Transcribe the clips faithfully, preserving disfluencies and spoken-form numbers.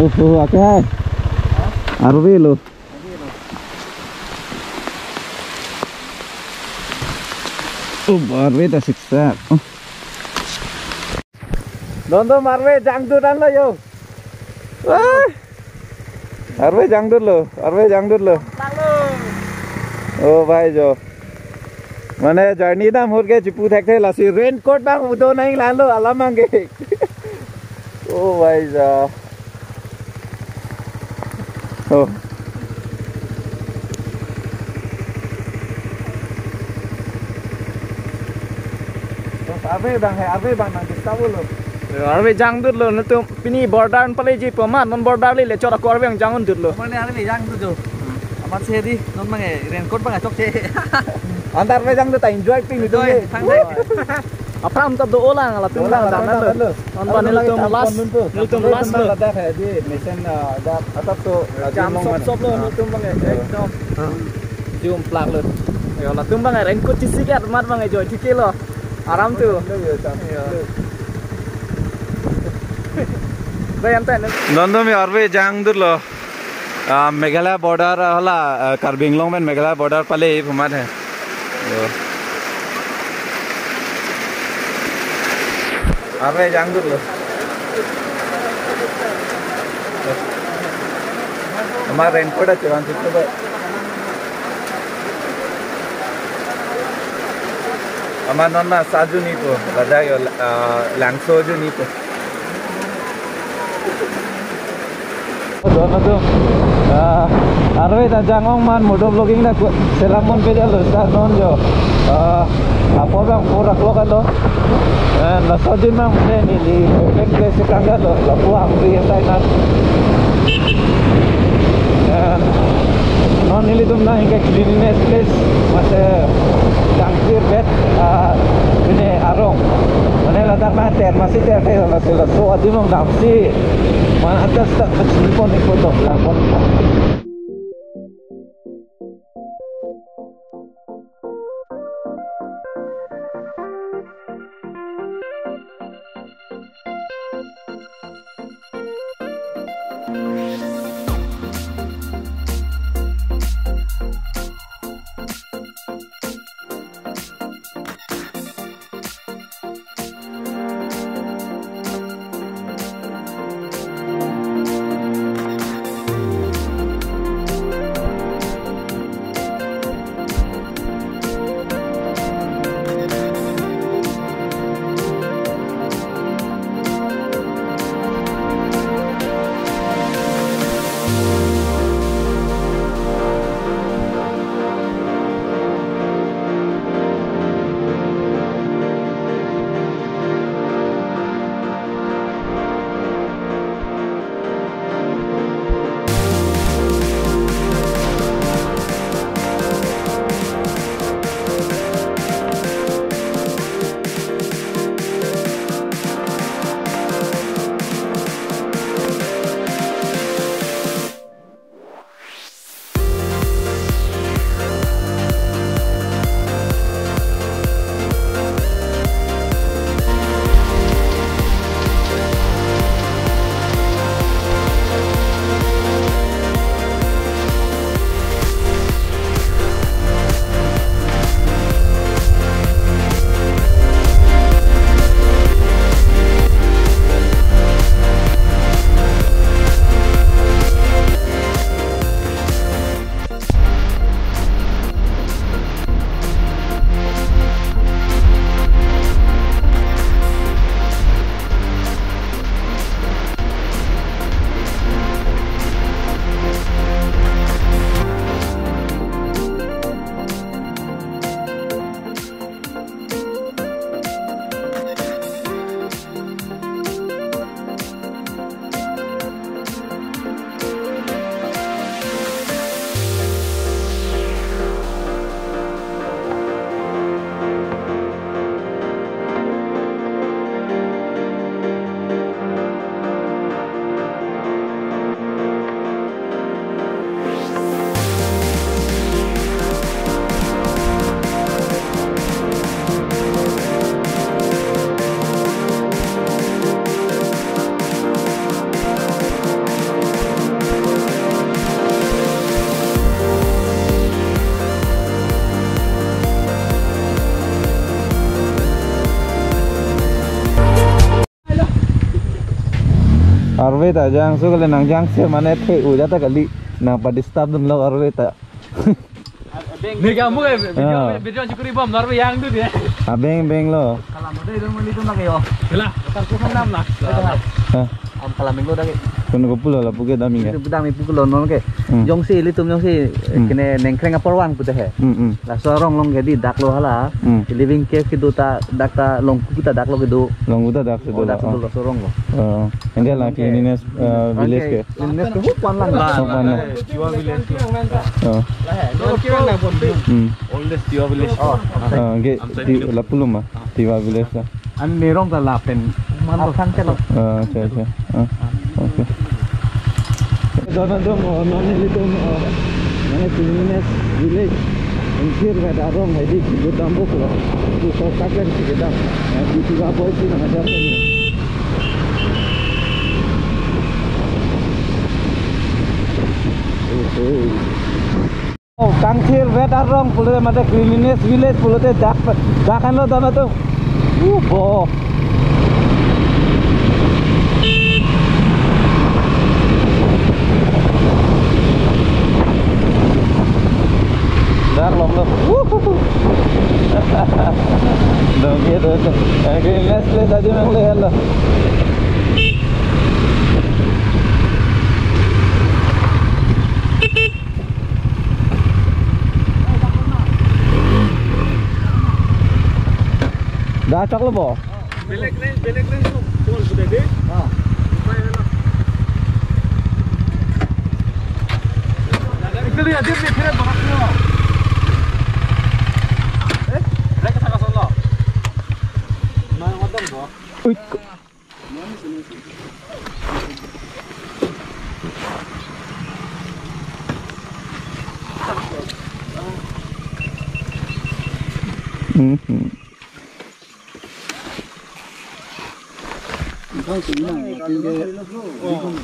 Oh, ake hai. Arve lo. Oh, arve ta siksa. Oh. Don don arve jangdut anlo yo. Wah. Arve jangdutlo, arve jangdutlo. Oh bhai jo. Mane journey dam hor ke chipu thekthe, lasi raincoat bang udo nang lang lo alam abang ke. Oh bhai jo. Oh. Arve bang he, arve bang nang disturb lo. Arve jangdutlo, netum pini border an paleji pu amat, non border le le chot ako arve jangdutlo. Mane arve jangdutlo. Amat si di, non abang raincoat bang chokche. Antar arve jangdut ta enjoy pin. Enjoy, thang dai. Aphrang ta do-olang, latum dolang, latum dolang. Non abang nelitum last, nelitum last lo. Ladak hai di, mesen, ah, dak atap to, ah, jam sop sop lo, nelitum abang ekdom. Jum plak lo. Yo, latum abang raincoat chisi ke amat abang joy thik lo. Aram tu. Yo. Bai anta ne. Don don mi arve jangdutlo. Ah, Meghalaya border hala, ah, Karbi Anglong pen Meghalaya border pale pu amat he. Yo. Arve jangdutlo. Amat raincoat achevan sitlo. Amat non na saju nipo, ladak yo, ah, langso aju nipo. Don atum, ah, arve ta jang-ong man motor vlogging ta ku-, selam ponpe detlo, start non jo. Ah, apor bang four o'clock lo. Eh, laso adim abang neli favorite place kang lo, lapu Amri asai nat. Eh, non nelitum nangke cleanliness place, mate kangkir bet, ah, pine arong. Mane ladak nangter masi terthe, laso laso adim abang damsi. Mane atas tak kecil pon ikut dok, lapon. Arve ta jangso kali, nang jangse mane the-u jata kali, nang pa-disturb dunlo arve ta. Ne kamu ke video, ah, video chukuri bom nar yang tu dia. Abeng beng lo. Kalam ada itu mali tu nak yo. Kala, kar ko nam nak. Hah? Am kalam minggu dah ke. Kono kopulo lapu ke daming ke? Itu pedang ipu kulo non ke. Hmm. Jongsi ilitum jongsi, hmm, kene nengkreng apor vang pute he. Hmm, hmm. Laso arong along ke dak lo hala. Hmm. Living cave kedo ta dak ta longku ta dak lo kedo. Longku ta dak kedo. Oh, dak lo, kedo oh. Laso arong lo. Oh, ende la cleanliness, uh, village ke. Cleanliness ke hupan lang. Hupan lang. Tiwa village. Oh. Hmm. Oldest Tiwa village. Oh. Ah, ke di lapulo ma. Tiwa village la. An nerong ta lapen. Aphan ke lo. Ah, acha, acha. Ah, okay. Dona dong, oh, non ilitum, oh, mane cleanliness village. Ingkir ka darong hai di, ibu tambuk lo. Ibu so kaken si kedam. Ya, di tiga boy si nang ada pun. Oh, oh. Oh, Kangthir Vet Arong pulote mate cleanliness village pulote dak, dak anlo dona tu. Uh, bo. Dak longlo. Wuhuhu. Dong ke dong. Eh, cleanliness place aja mang le lo. Dah chok lo bo? Belek lain, belek lain tu. Pol sudah deh. Ah. Itu dia, dia, dia kira banget lo. Eh, mereka sangat solo. Mana ngodam bo? Uik. Mhm.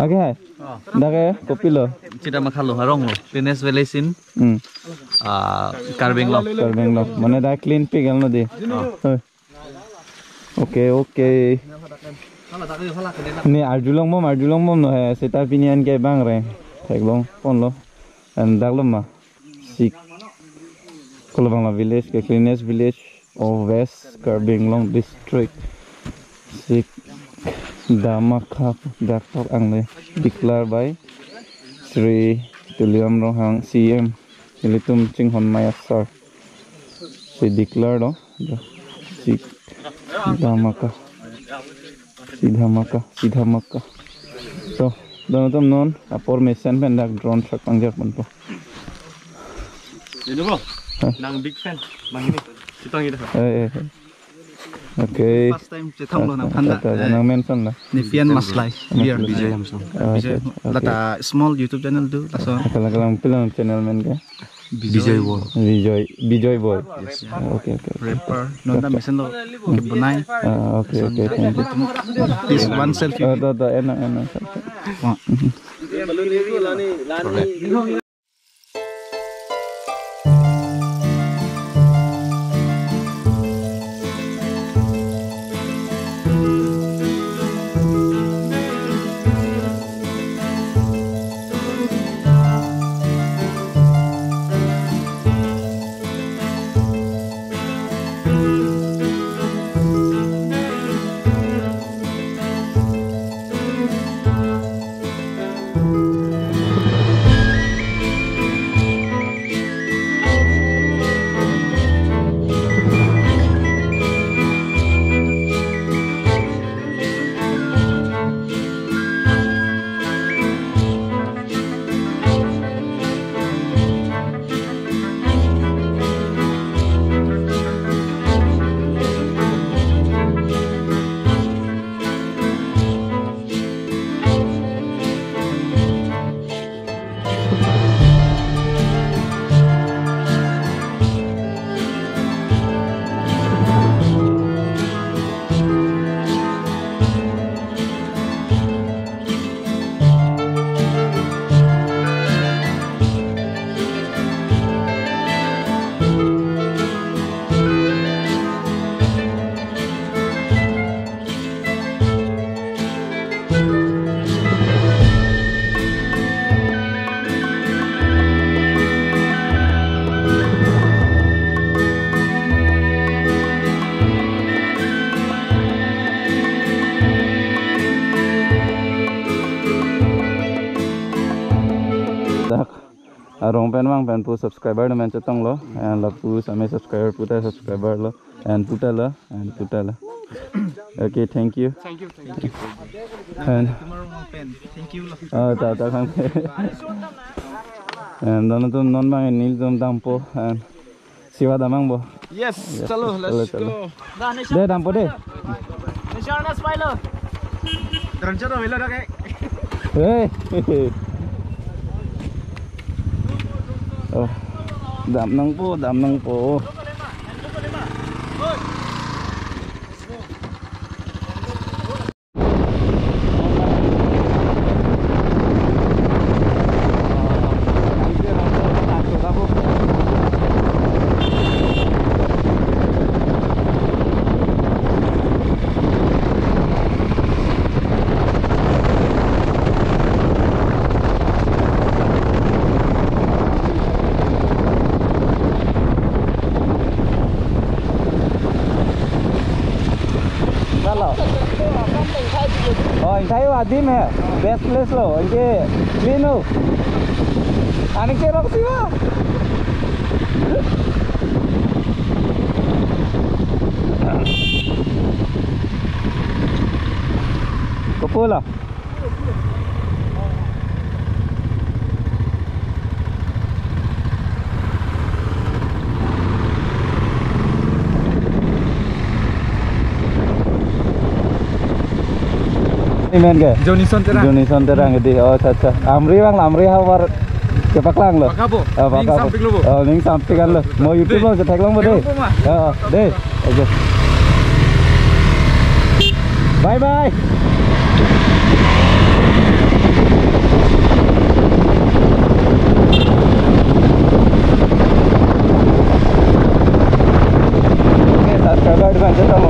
Ake hai. Dak ke kopilo? Sita Makha lo, arong lo. Cleanest village in, hmm, ah, Karbi Anglong. Karbi Anglong. Mane dak clean pik alno di. Ah. Hoi. Okay, okay. Ne arjulong bom, arjulong bom no he, seta pini an ke bang reng. Theklong ponlo. And dak lo ma. Sik. Kolobangla village ke cleanest village of West Karbi Anglong district. Sik Dhamakha dak tok angle declare by Shri Tuliram Ronghang C M. Ilitum chinghon maya sir. Si declare lo. Sik Dhamakha. Sik Dhamakha. Sik Dhamakha. So, dona atum non apor mesen pen dak drone shot pangjar ponpo. Ini bo. Hah? Nang big fan. Bang ini. Cipang ini. Eh, eh, eh. Okay. First time chetong lo nang phanda. Nang mention la. Nifian Maslai. Maslai. Here. Bijay Hamsong. Ah, Bijay. Okay, okay. Lata small YouTube channel do. Laso. Kalang kalang pilang channel men ke? Bijay World. Bijay, Bijay Boy. Yes. Ah, okay, okay, okay. Rapper. Nonta mesen lo. Kebonai. Ah, okay, okay. Thank you. Please one selfie. Ah, to, to, enak, enak. Wah. Arong pen vang pen pu subscriber atum pen chetonglo, and lapu same subscriber puta subscriber lo, and puta lo, and puta lo. Okay, thank you. Thank you, thank you. And Tomorrow mo pen. Thank you. ah, ta ta khang. And non atum non bang nelitum dampo and siva damnangpo. Yes, chalo, Chalo, let's chalo. go. De dampo de. Rancho to velo dak. Hey. Oh, damnangpo, damnangpo. Lalo. Oh, ingthai adim he. Best place lo. Anke clean lo. Anke rok siva. Kopo lo. Amen ke? Jonison Terang. Jonison Terang di. Oh, acha acha. Amri bang, Amri havar kepaklanglo. Pakabo. Ah, Ning pakabo. Sampiklo bo. Oh, ning sampik anlo. Mo YouTube lo chetheklong bo de. Theklong bo ma. Oh, de. Okay. Bye bye. Okay, subscriber atum pen chetong.